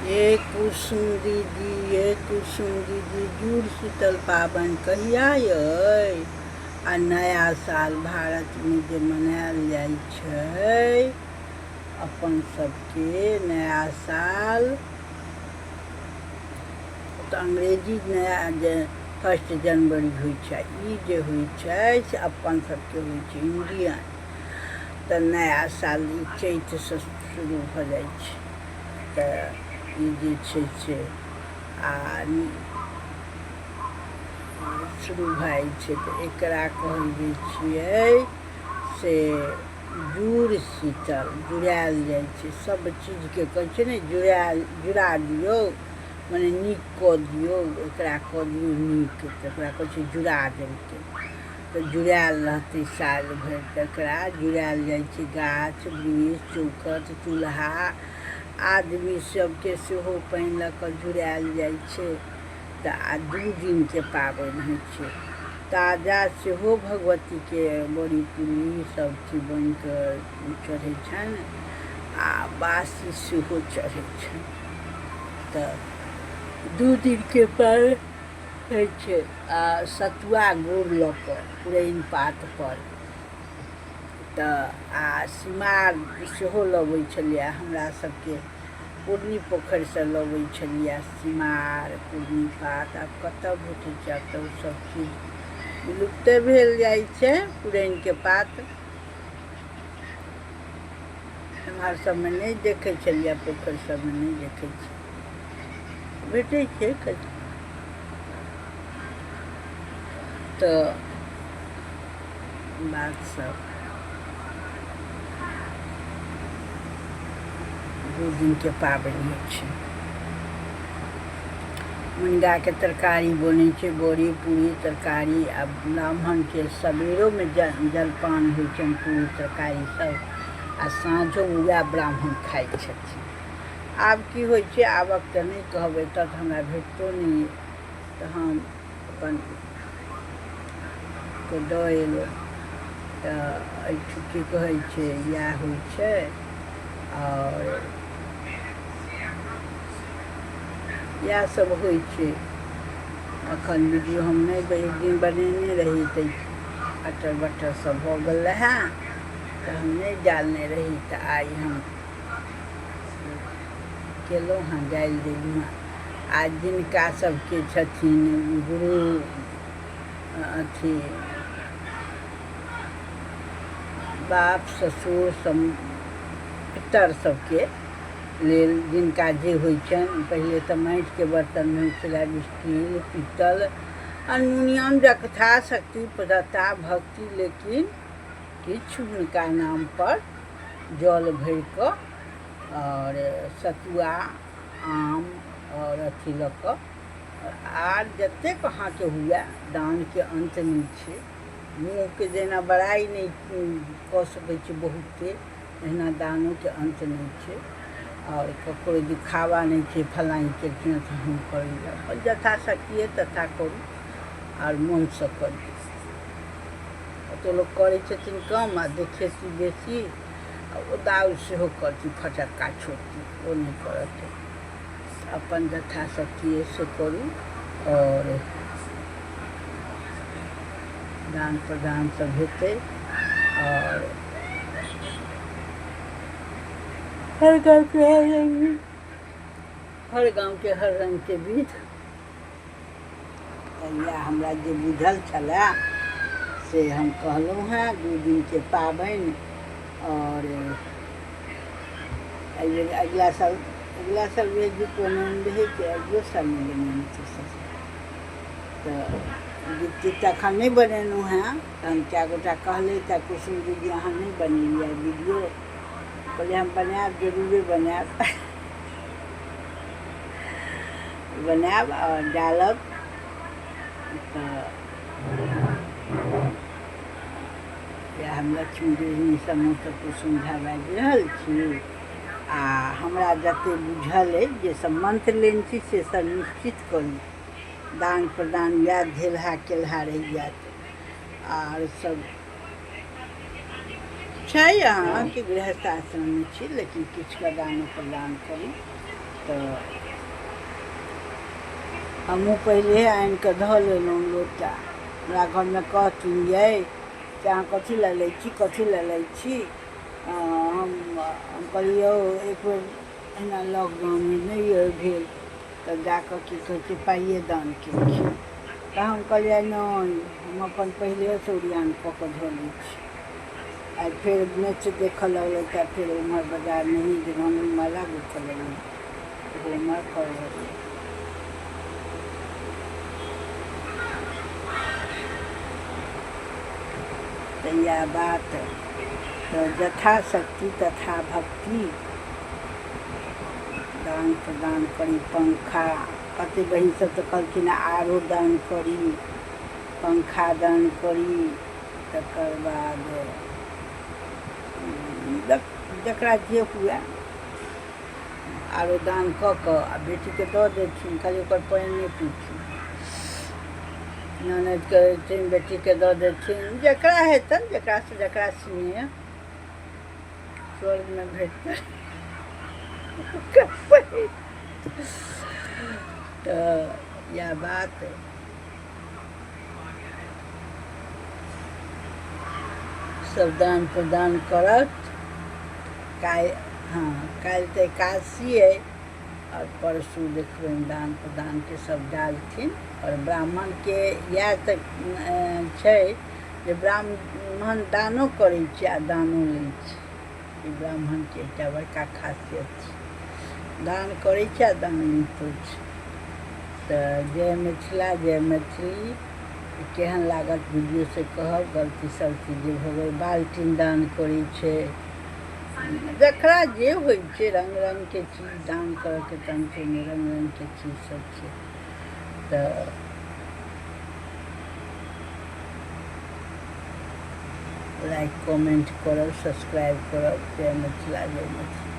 ये कुसुम दीदी, ये कुसुम दीदी, जुड़ शीतल पाबनि कहिया अइ? आ नया साल भारतमे जे मनायल जाइ छै अपन सबके नया साल, तऽ अंग्रेजी नया जे फर्स्ट जनवरी होइ छै, ई जे होइ छै से अपन सबके होइ छै इंडियन। तऽ नया साल ई चैतसँ शुरू भऽ जाइ छै। तऽ ई जे छै से आ शुरू भऽ जाइ छै। तऽ एकरा कहै जे छियै से जुड़ शीतल, जुड़ायल जाइ छै सभ चीजके। कहै छै ने जुड़ायल, जुड़ा दियौ, मने नीक कऽ दियौ, एकरा कऽ दियौ नीक। तऽ एकरा कहै छै जुड़ा देलकै, तऽ जुड़ायल रहतै साल भरि। तकरा जुड़ायल जाइ छै गाछ वृक्ष, चौखट, चूल्हा, आदमी सभके सेहो पानि लऽ कऽ जुड़ायल जाइ छै। तऽ आ 2 दिनके पाबनि होइ छै। ताजा सेहो भगवतीके बड़ी पूड़ी सभ चीज बनि कऽ चढ़ै छनि आ बासी सेहो चढ़ै छनि। तऽ 2 दिनके पाबनि होइ छै। आ सतुआ गुड़ लऽ कऽ पुरैन पातपर तऽ आ सिमार सेहो लबै छलियै। हमरा सभके पुरनी पोखरिसँ लबै छलियै सिमार, पुरनी पात। आब कतऽ भेटै छै? आब तऽ ओसभ चीज विलुप्ते भेल जाइ छै। पुरैनके पात एम्हर सभमे नहि देखै छलियै, पोखरि सभमे नहि देखै छियै, भेटै छै तऽ बात सब। 2 दिनके पाबनि होइ छै। मुनगाके तरकारी बनै छै, बड़ी पूरी तरकारी। आ ब्राह्मणके सवेरोमे जलपान होइ छनि, पूरी तरकारी सब, आ साँझोमे वएह ब्राह्मण खाइ छथिन। आब की होइ छै आबक तऽ नहि कहब, एतऽ तऽ हमरा भेटतो नहि अइ, तऽ हम अपन के दऽ एलहुँ। तऽ एहिठाम की कहै छै, इएह होइ छै आओर इएह सब होइ छै। एखन वीडियो हम नहि एक दिन बनेने रही तऽ अटर बटर सब भऽ गेल रहए, तऽ हम नहि डालने रही। तऽ आइ हम केलहुँ हँ, डालि देलहुँ हँ। आ जिनका सबके छथिन गुरु अथी बाप ससुर सम पितर सबके लेल जिनका जे होइ छनि, पहिले तऽ माटिके बर्तनमे होइ छलै, आब स्टील पीतल अलमुनियम, यथा शक्ति प्रदत्ता भक्ति, लेकिन किछु हुनका नामपर जल भरिकऽ आओर सतुआ आम आओर अथी लऽ कऽ आर जतेक अहाँके हुए, दानके अन्त नहि छै। मुँहके जेना बड़ाइ नहि कऽ सकै छी बहुते, तहिना दानोके अन्त नहि छै। आओर ककरो दिखावा नहि छै, फल्लाँ ई केलखिन तऽ हम करी। अपन यथाशक्ति तथा करू आओर मोनसँ करू। कतहु लोक करै छथिन कम आ देखेती बेसी, आ ओ दाउ सेहो करती, फटक्का छोड़ती, ओ नहि करत। अपन यथाशक्ति से करू आओर दान प्रदान सब हेतै। आओर हर गाँवके हर रंग, हर गाँवके हर रङ्गके विध। तऽ इएह हमरा जे बुझल छलए से हम कहलहुँ हेँ। 2 दिनके पाबनि। आओर एहिबेर अगिला साल, अगिला साल भेल बनेने रहै कि अगिलो साल नहि बनेने छै, तऽ गीत तखन नहि बनेलहुँ हेँ। तहन कए गोटा कहलै तऽ कुसुम दीदी अहाँ नहि बनेलियै वीडियो। कहलियै हम बनायब, जरूरे बनायब, बनायब आओर डालब। तऽ इएह हम लक्ष्मी गृहिणी समूहसँ कुसुम झा बाजि रहल छी। आ हमरा जतेक बुझल अइ, जे सब मन्त्र लेने छी से सब निश्चित करू। दान प्रदान इएह धेलहा केलहा रहि जायत। आर सब छै, अहाँके गृहस्थ आश्रममे छी, लेकिन किछुके दानो प्रदान करू। तऽ हमहूँ पहिले आनि कऽ धऽ लेलहुँ लोटा। हमरा घरमे कहथिन यै से अहाँ कथी लए लै छी, कथी लए लै छी? हम कहलियै यौ एक बेर एहिना लॉकडाउनमे नहि भेल तऽ जाकऽ की कहै छै पाइए दान केलखिन। तऽ हम कहलियै नहि, हम अपन पहिलेसँ ओरियान कऽ कऽ धऽ लै छी। आइ फेर मैच देखऽ लगलहुँ तऽ फेर ओम्हर बाजार नहि गेलहुँ, हम माला गुथऽ लगलहुँ, ओम्हर करऽ लगलहुँ। तऽ इएह बात। तऽ यथाशक्ति तथा भक्ति दान प्रदान करी। पंखा कते बहिन सब तऽ कहलखिन आरो दान करी, पंखा दान करी। तकर बाद जकरा जे हुए आरो दान कऽ कऽ आ बेटीके दऽ देथिन, खाली ओकर पानि नहि पीथिन। ननदिके देथिन, बेटीके दऽ देथिन, जकरा हेतनि, जकरासँ जकरा स्नेह स्वर्गमे भेटतनि। तऽ इएह बात। सब दान प्रदान करत। काल्हि, हँ, काल्हि तऽ एकादशी अइ आओर परसू देखबनि दान प्रदानके सब डालथिन। आओर ब्राह्मणके इएह तऽ छै जे ब्राह्मण दानो करै छै आ दानो लै छै। ई ब्राह्मणके एकटा बड़का खासियत छै, दान करै छै आ दान लैतो छै। तऽ जय मिथिला, जय मैथिली। केहन लागत वीडियो से कहब, गलती सलती जे भऽ गेल। बाल्टीन दान करै छै, जकरा जे होइ छै, रङ्ग रङ्गके चीज दान करऽके तंत्रमे रङ्ग रङ्गके चीज सब छै। तऽ लाइक कमेंट करब, सब्सक्राइब करब। जय मिथिला, जय मैथिली।